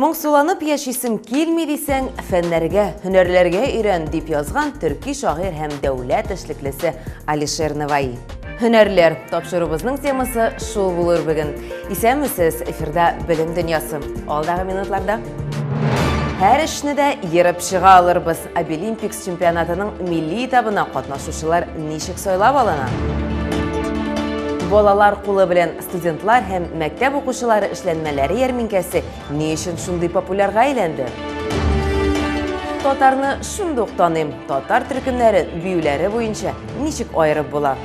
Моңсуланып яшисем килми дисәң, фәннәргә, һөнәрләргә өйрән, дип язган төрки шагыйрь һәм дәүләт эшлеклесе Алишер Наваи. Һөнәрләр тапшыруыбызның темасы шул булыр бүген. Исәнмесез, эфирда Белем дөньясы. Алдагы минутларда Һәр эшне дә ерып чыга алырбыз. Абилимпикс чемпионатының милли этабына катнашучылар ничек сайлап алына? Балалар кулы белән студентлар һәм мәктәп укучылары эшләнмәләре ярминкәсе ни өчен шундый популярга әйләнде? Татарны шундук таныйм. Татар төркемнәре биюләре буенча ничек аерып була?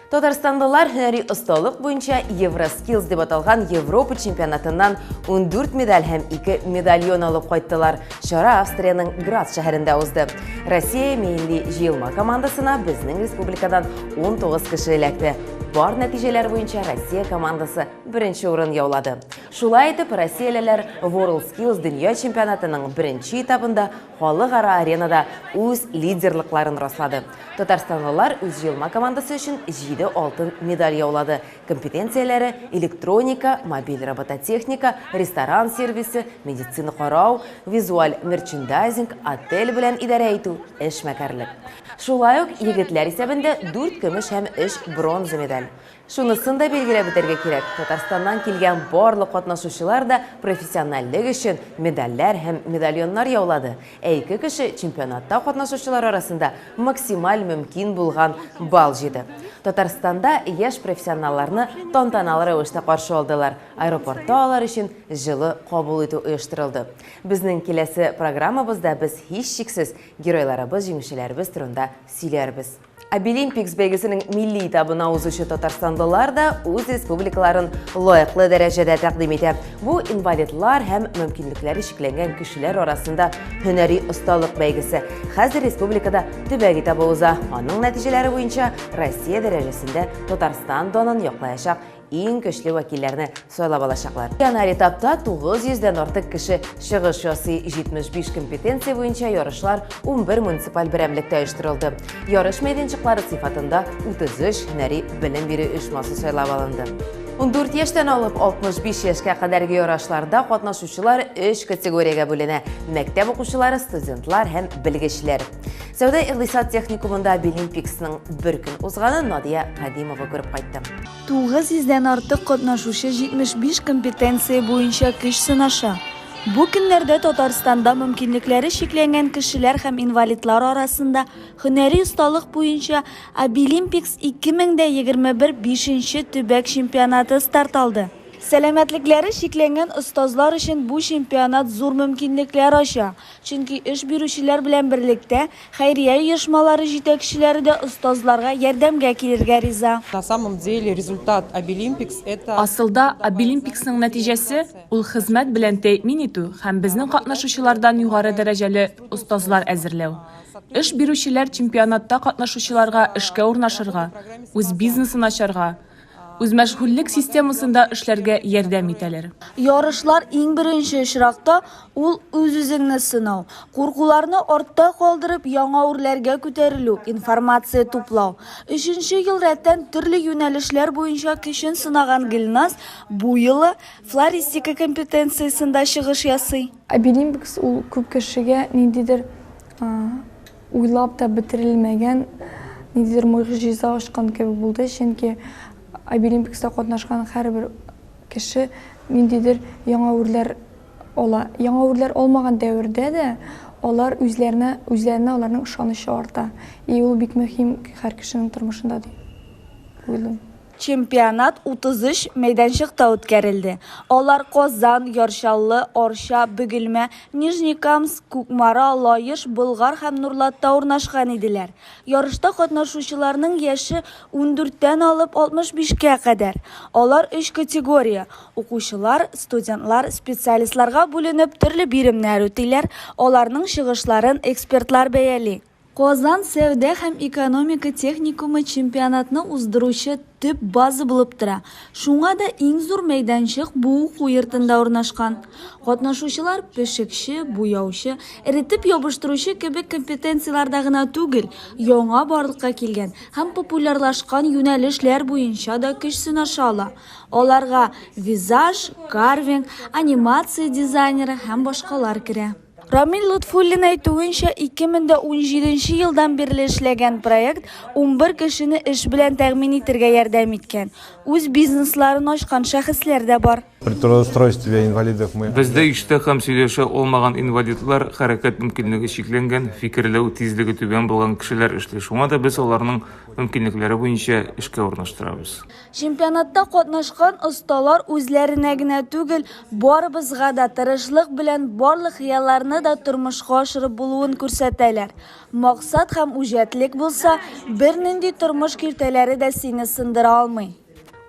Татарстанлылар һөнәри осталык буенча Евроскиллс дип аталган Европа чемпионатыннан 14 медаль һәм 2 медальон алып кайттылар. Чара Австриянең Грац шәһәрендә узды. Россия милли җыелма командасына безнең республикадан 19 кеше эләкте. Бар нәтиҗәләр буенча Россия командасы беренче урын яулады. Шулай итеп, россиялеләр WorldSkills дөнья чемпионатының беренче этабында халыкара аренада үз лидерлыкларын раслады. Татарстанлылар үз җыелма командасы өчен җиде алтын медаль яулады. Компетенцияләре, электроника, мобиль робототехника, ресторан сервисы, медицина карау, визуаль мерчендайзинг, отель белән идарә итү, эшмәкәрлек. Шулай ук егетләр исәбендә дүрт көмеш һәм өч бронза медаль. Шунысын да билгеләп үтәргә кирәк, Татарстаннан килгән барлык катнашучылар да профессиональлек өчен медальләр һәм медальоннар яулады, ә ике кеше чемпионатта катнашучылар арасында максималь мөмкин булган балл җыйды. Татарстанда яшь профессионалларны тантаналы рәвештә каршы алдылар, аэропортта алар өчен җылы кабул итү оештырылды. Безнең киләсе программабызда без һичшиксез геройларыбыз, җиңүчеләребез турында сөйләрбез. Абилимпикс бәйгесенең милли этабына узучы татарстанлылар да үз республикаларын лаеклы дәрәҗәдә тәкъдим итә. Бу инвалидлар һәм мөмкинлекләре чикләнгән кешеләр арасында һөнәри осталык бәйгесе. Хәзер республикада төбәк этабы уза. Аның нәтиҗәләре буенча Россия дәрәҗәсендә Татарстан данын яклаячак иң көчле вәкилләрне сайлап алачаклар. Региональ этапта 900 дән артык кеше чыгыш ясый. 75 компетенция буенча ярышлар 11 муниципаль берәмлектә оештырылды. Ярыш мәйданчыклары сыйфатында 33 һөнәри белем бирү оешмасы сайлап алынды. 14 яшьтән алып 65 яшькә кадәрге ярышларда катнашучылар өч категориягә бүленә: мәктәп укучылары, студентлар һәм белгечләр. Сәүдә-икътисад техникумында Абилимпиксның бер көн узганын Надия Кадимова күреп кайтты. 900 дән артык катнашучы 75 компетенция буенча көч сынаша. Бу көннәрдә Татарстанда мөмкинлекләре чикләнгән кешеләр һәм инвалидлар арасында һөнәри осталык буенча Абилимпикс 2021 бишенче төбәк чемпионаты старт алды. Сәламәтлекләре чикләнгән остазлар өчен бу чемпионат зур мөмкинлекләр ача, чөнки эш бирүчеләр белән берлектә Хәйрия оешмалары җитәкчеләре дә остазларга ярдәмгә килергә риза. На самом деле результат Абилимпикс это. Асылда, Абилимпиксның нәтиҗәсе, ул хезмәт белән тәэмин итү һәм безнең катнашучылардан югары дәрәҗәле остазлар әзерләү. Эш бирүчеләр чемпионатта катнашучыларга эшкә урнашырга, үз бизнесын ачарга, Үзмәшгульлек системасында эшләргә ярдәм итәләр. Ярышлар иң беренче очракта ул үз-үзеңне сынау, куркуларны артта калдырып, яңа үрләргә күтәрелү, информация туплау. Өченче ел рәттән төрле юнәлешләр буенча көчен сынаган Гөлназ бу юлы флористика компетенциясендә чыгыш ясый. Абилимпикс ул күп кешегә ниндидер Уйлап та бетерелмәгән ниндидер могҗиза ачкан кебек булды, чөнки Абилимпикста катнашкан һәрбер кеше ниндидер яңа үрләр ала. Яңа үрләр алмаган дәвердә дә алар үзләренә, үзләренә аларның ышанычы арта. И ул бик мөһим һәр кешенең тормышында дип уйлыйм. Чемпионат 33 мәйданчыкта үткәрелде. Алар Казан, Яр Чаллы, Арча, Бөгелмә, Нижнекамск, Кукмара, Лаеш, Болгар һәм Нурлатта урнашкан иделәр. Ярышта катнашучыларның яше ундүрттән алып 65 кә кадәр. Алар өч категория, укучылар, студентлар, специалистларга бүленеп төрле биремнәр үтиләр, аларның чыгышларын экспертлар бәяли. Казан сәүдә һәм экономика техникумы чемпионатны уздыручы төп база булып тора. Шуңа да иң зур мәйданчык бу уку йортында урнашкан. Катнашучылар пешекче, буяучы, эретеп ябыштыручы кебек компетенцияләрдә генә түгел, яңа барлыкка килгән һәм популярлашкан юнәлешләр буенча да көч сынаша ала. Аларга визаж, карвинг, анимация дизайнеры һәм башкалар керә. Рамил Лотфуллин әйтүенчә, 2017 елдан бирле эшләгән проект 11 кешене эш белән тәэмин итәргә ярдәм иткән. Үз бизнесларын ачкан шәхесләр дә бар. При трудоустройстве инвалидов мы... Бездә ишетә һәм сөйләшә алмаган инвалидлар, хәрәкәт мөмкинлеге чикләнгән, фикерләү тизлеге түбән булган кешеләр эшли. Шуңа да без аларның мөмкинлекләре буенча эшкә урнаштырабыз. Чемпионатта катнашкан осталар үзләренә генә түгел, барыбызга да тырышлык белән барлык хыялларны да тормышка ашырып булуын күрсәтәләр. Максат һәм үҗәтлек булса, бернинди тормыш киртәләре дә сине сындыра алмый.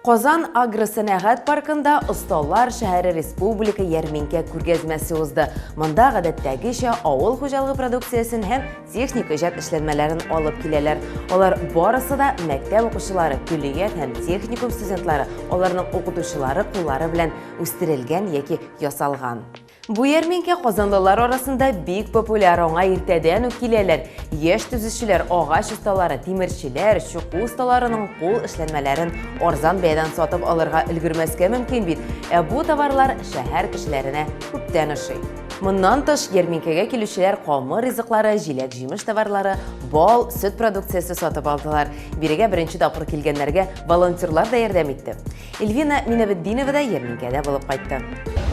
Казан агросәнәгать паркында Осталар шәһәре республика ярминкә күргәзмәсе узды. Монда гадәттәгечә авыл хуҗалыгы продукциясен һәм техник иҗат эшләнмәләрен алып киләләр. Алар барысы да мәктәп укучылары, көллият һәм техникум студентлары, аларның укытучылары куллары белән үстерелгән яки ясалган. Бу ярминкә казанлылар арасында бик популяр, аңа иртәдән үк киләләр. Яшь төзүчеләр, агач осталары, тимерчеләр, чуку осталарының кул эшләнмәләрен арзан бәядән сатып алырга өлгермәскә мөмкин бит. Ә бу товарлар шәһәр кешеләренә күптән ошый. Моннан тыш, ярминкәгә килүчеләр камыр ризыклары, җиләк-җимеш товарлары, бал, сөт продукциясе сатып алдылар. Бирегә беренче тапкыр килгәннәргә волонтерлар да ярдәм итте. Эльвина Минабетдинова да ярминкәдә булып кайтты.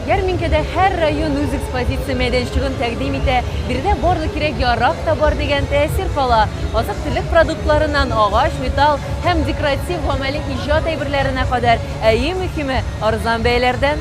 Ярминкәдә һәр район үз экспозиция мәйданчыгын тәкъдим итә. Биредә барлык кирәк-ярак та бар дигән тәэсир кала. Азык-төлек продуктларыннан агач, металл һәм декоратив гамәли иҗат әйберләренә кадәр. Ә иң мөһиме, арзан бәяләрдән.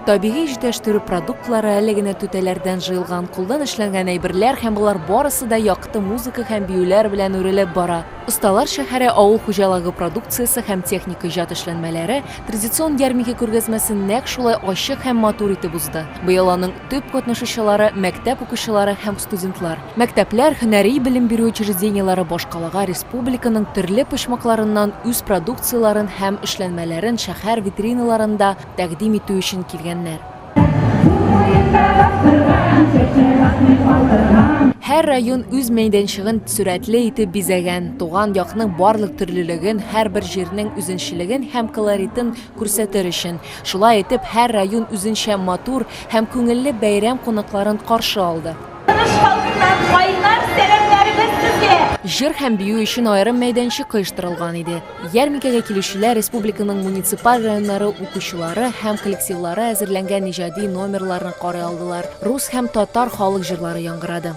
Табигый җитештерү продуктлары әле генә түтәләрдән җыелган, кулдан эшләнгән әйберләр һәм болар барысы да якты музыка һәм биюләр белән үрелеп бара. Осталар шәһәре авыл хуҗалыгы продукциясе һәм техник иҗат эшләнмәләре традицион ярминкә күргәзмәсе нәкъ шулай ачык һәм матур итеп узды. Быел аның төп катнашучылары, мәктәп укучылары һәм студентлар. Мәктәпләр, һөнәри белем бирү учреждениеләре башкалага республиканың төрле почмакларыннан үз продукцияләрен һәм эшләнмәләрен шәһәр витриналарында тәкъдим итү өчен килгәннәр. Һәр район үз мәйданчыгын сурәтле итеп бизәгән, туган якның барлык төрлелеген, һәрбер җирнең үзенчелеген һәм колоритын күрсәтер өчен. Шулай итеп, һәр район үзенчә матур һәм күңелле бәйрәм кунакларын каршы алды. Тырыш халкыннан кайнар сәламнәребез сезгә! Җыр һәм бию өчен аерым мәйданчык оештырылган иде. Ярминкәгә килүчеләр республиканың муниципаль районнары укучылары һәм коллективлары әзерләнгән иҗади номерларны карый алдылар. Рус һәм татар халык җырлары яңгырады.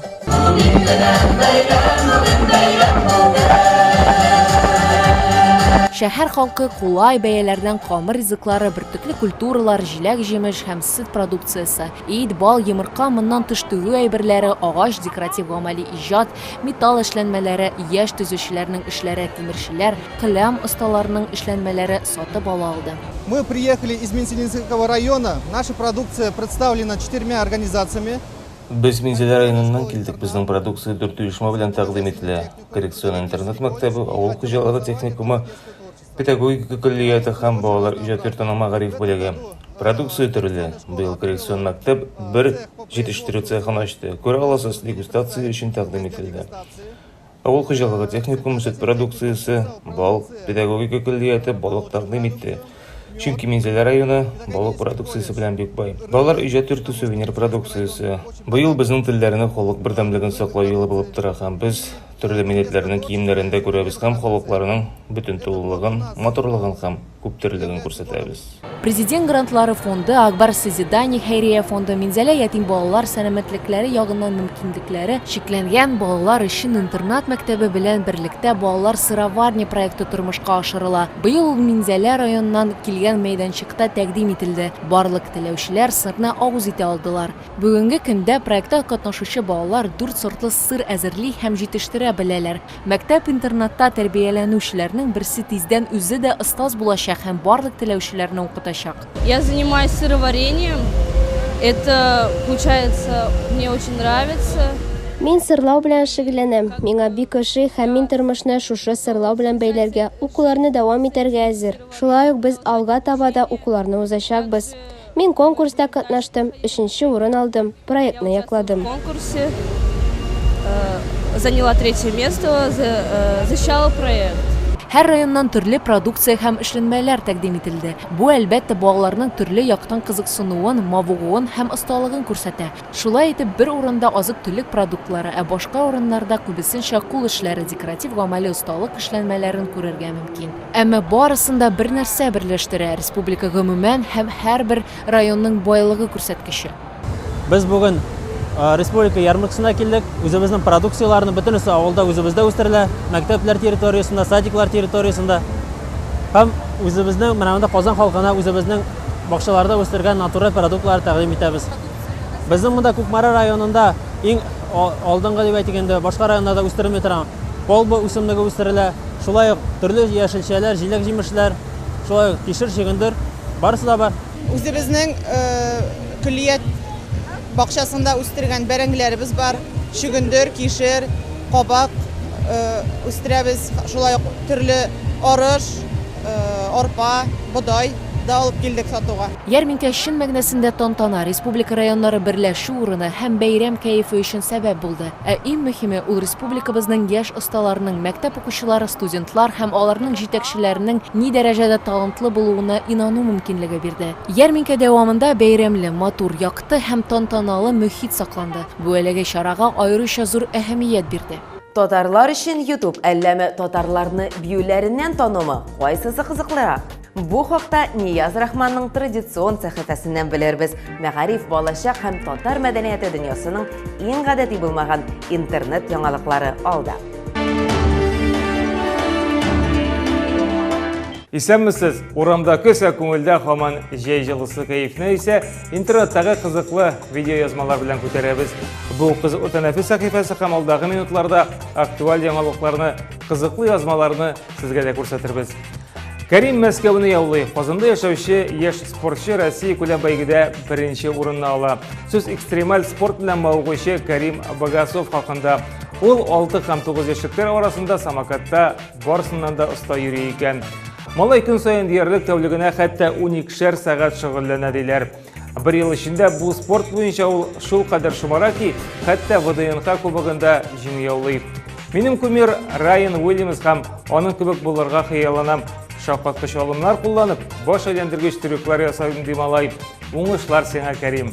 Шәһәр халкы кулай бәяләрдән камыр ризыклары, бөртекле культуралар, җиләк-җимеш һәм сөт продукциясе, ит, бал, йомырка, моннан тыш тегү әйберләре, агач, декоратив-гамәли иҗат, Металл эшләнмәләре, яшь төзүчеләрнең эшләре, тимерчеләр, келәм осталарының эшләнмәләре сатып ала алды. Мы приехали из Мензелинского района. Наша продукция представлена четырьмя организациями. Без Минзәлә районыннан килдек. Безнең продукция дүрт оешма белән тәкъдим ителә. Коррекцион интернат мәктәбе, авыл хуҗалыгы техникумы, Педагогика көллияте һәм балалар иҗат йортының мәгариф бүлеге. Продукция төрле. Быел коррекцион мәктәп бер җитештерү цехын ачты. Күрә аласыз, дегустация өчен тәкъдим ителде. Авыл хуҗалыгы техникумы сөт продукциясе, бал, педагогика көллияте балык тәкъдим итте. Чөнки Минзәлә районы балык продукциясе белән бик бай. Балалар иҗат йорты сувенир продукциясе. Быел безнең телләрне халык бердәмлеген саклау елы булып тора һәм без Төрле милләтләрнең киемнәрен дә күрәбез һәм халыкларның бөтен тулылыгын, матурлыгын һәм күптөрлелеген күрсәтәбез. Президент грантлары фонды, Ак Барс Созидание хәйрия фонды, Минзәлә ятим балалар сәламәтлекләре ягыннан мөмкинлекләре чикләнгән балалар өчен интернат мәктәбе белән берлектә Балалар сыроварня проекты тормышка ашырыла. Быел ул Минзәлә районыннан килгән мәйданчыкта тәкъдим ителде. Барлык теләүчеләр сырны авыз итә алдылар. Бүгенге көндә проектта катнашучы балалар дүрт сортлы сыр әзерли һәм җитештерә беләләр. Мәктәп-интернатта тәрбияләнүчеләрнең берсе тиздән үзе дә остаз булачак һәм барлык теләүчеләрне укытачак. Я занимаюсь сыроварением. Это, получается, мне очень нравится. Мин сырлау белән шөгыльләнәм. Миңа бик ошый һәм мин тормышны шушы сырлау белән бәйләргә, укуларны дәвам итәргә әзер. Шулай ук без алга таба да укуларны узачакбыз. Мин конкурста катнаштым, өченче урын алдым, проектны якладым. Конкурсе заняла третье место, защищала проект. Һәр районнан төрле продукция һәм эшләнмәләр тәкъдим ителде. Бу, әлбәттә, балаларның төрле яктан кызыксынуын, мавыгуын һәм осталыгын күрсәтә. Шулай итеп, бер урында азык-төлек продуктлары, ә башка урыннарда күбесенчә кул эшләре, декоратив-гамәли осталык эшләнмәләрен күрергә мөмкин. Әмма барысын да бер нәрсә берләштерә, республика гомумән һәм һәрбер районның байлыгы күрсәткече. Без бүген республика ярмаркасына килдек. Үзебезнең продукцияләрне бөтенесе авылда үзебездә үстерелә, мәктәпләр территориясендә, садиклар территориясендә. Һәм үзебезнең менә монда Казан халкына үзебезнең бакчаларда үстергән натураль продуктлар тәкъдим итәбез. Безнең монда Кукмара районында иң алдынгы дип әйтик инде, башка районнарда үстерелми торган полба үсемлеге үстерелә. Шулай ук төрле яшелчәләр, җиләк-җимешләр, шулай ук кишер, чөгендер, барысы да бар. Үзебезнең көллият бакчасында үстергән бәрәңгеләребез бар, чөгендер, кишер, кабак үстерәбез. Шулай ук төрле арыш, арпа, бодай да алып килдек сатуга. Ярминкә чын мәгънәсендә тантана, республика районнары берләшү урыны һәм бәйрәм кәефе өчен сәбәп булды. Ә иң мөһиме, ул республикабызның яшь осталарының, мәктәп укучылары, студентлар һәм аларның җитәкчеләренең ни дәрәҗәдә талантлы булуына инану мөмкинлеге бирде. Ярминкә дәвамында бәйрәмле, матур, якты һәм тантаналы мөхит сакланды. Бу әлеге чарага аеруча зур әһәмият бирде. Татарлар өчен YouTube әлләме татарларны биюләреннән танумы? Кайсысы кызыклырак? Бу хакта Нияз Рахманның традицион сәхифәсеннән белербез. Мәгариф, балачак һәм татар мәдәнияте дөньясының иң гадәти булмаган интернет яңалыклары алда. Исәнмесез! Урамда көз, ә күңелдә һаман җәй җылысы кәефне исә интернеттагы кызыклы видеоязмалар белән күтәрәбез. Бу кызыклы тәнәфес сәхифәсе һәм алдагы минутларда актуаль яңалыкларны, кызыклы язмаларны сезгә дә күрсәтербез. Кәрим Мәскәүне яулый. Казанда яшәүче яшь спортчы Россия күләм бәйгедә беренче урынны ала. Сүз экстремаль спорт белән мавыгучы Кәрим Богасов хакында. Ул 6 һәм 9 яшьлекләр арасында самокатта барысыннан да оста йөри икән. Малай көн саен диярлек тәүлегенә хәтта 12-шәр сәгать шөгыльләнә диләр. Бер ел эчендә бу спорт буенча ул шул кадәр шомара ки, хәтта ВДНХ кубогында җиңү яулый. Минем кумир Райан Уильямс һәм аның кебек булырга хыялланам. Шаккаткыч алымнар кулланып, баш әйләндергеч трюклар ясыйм, ди малай. Уңышлар сиңа, Кәрим!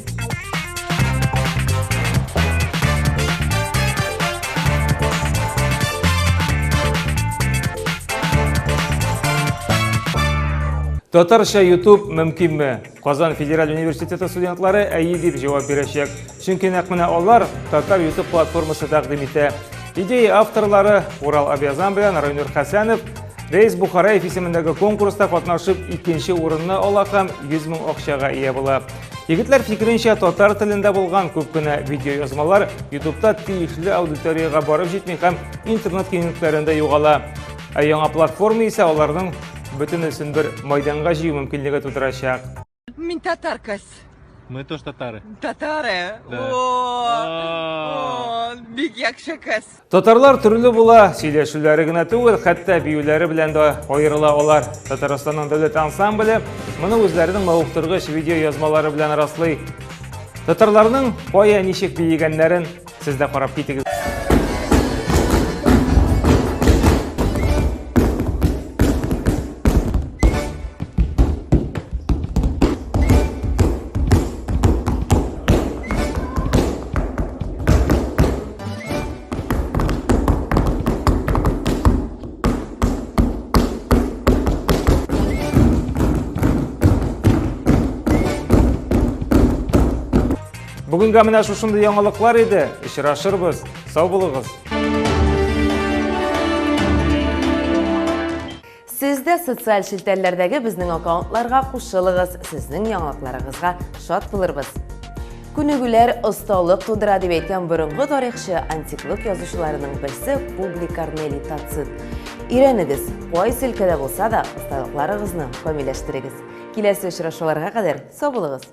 Татарча YouTube мөмкинме? Казан федераль университеты студентлары әйе дип җавап бирәчәк. Чөнки нәкъ менә алар татар YouTube платформасы тәкъдим итә. Идея авторлары Урал Абязан белән Райнур Хәсәнов Рейс Бухараев исемендәге конкурста катнашып икенче урынны ала һәм 100 мең акчага ия була. Егетләр фикеренчә, татар телендә булган күп кенә видеоязмалар YouTube'та тиешле аудиториягә барып җитми һәм интернет киңлекләрендә югала. Ә яңа платформа исә аларның Бөтенесен бер майданга җыю мөмкинлеге тудырачак. Мин татаркас. Мы тоже татары. Татары? Да. О, бик яхшы кыз. Татарлар төрле була, сөйләшүләре генә түгел, хәтта биюләре белән дә аерыла алар. Татарстанның дәүләт ансамбле моны үзләренең мавыктыргыч видеоязмалары белән раслый. Татарларның кая ничек биегәннәрен сез дә карап китегез. Бүгенгә менә шушындый яңалыклар иде. Очрашырбыз. Сау булыгыз. Сез дә социаль челтәрләрдәге безнең аккаунтларга кушылыгыз, сезнең яңалыкларыгызга шат булырбыз. Күнегүләр осталык тудыра дип әйткән борынгы тарихчы, антиклык язучыларының берсе Публий Корнелий Тацит. Өйрәнегез, кайсы өлкәдә булса да, осталыкларыгызны камилләштерегез. Киләсе очрашуларга кадәр сау булыгыз!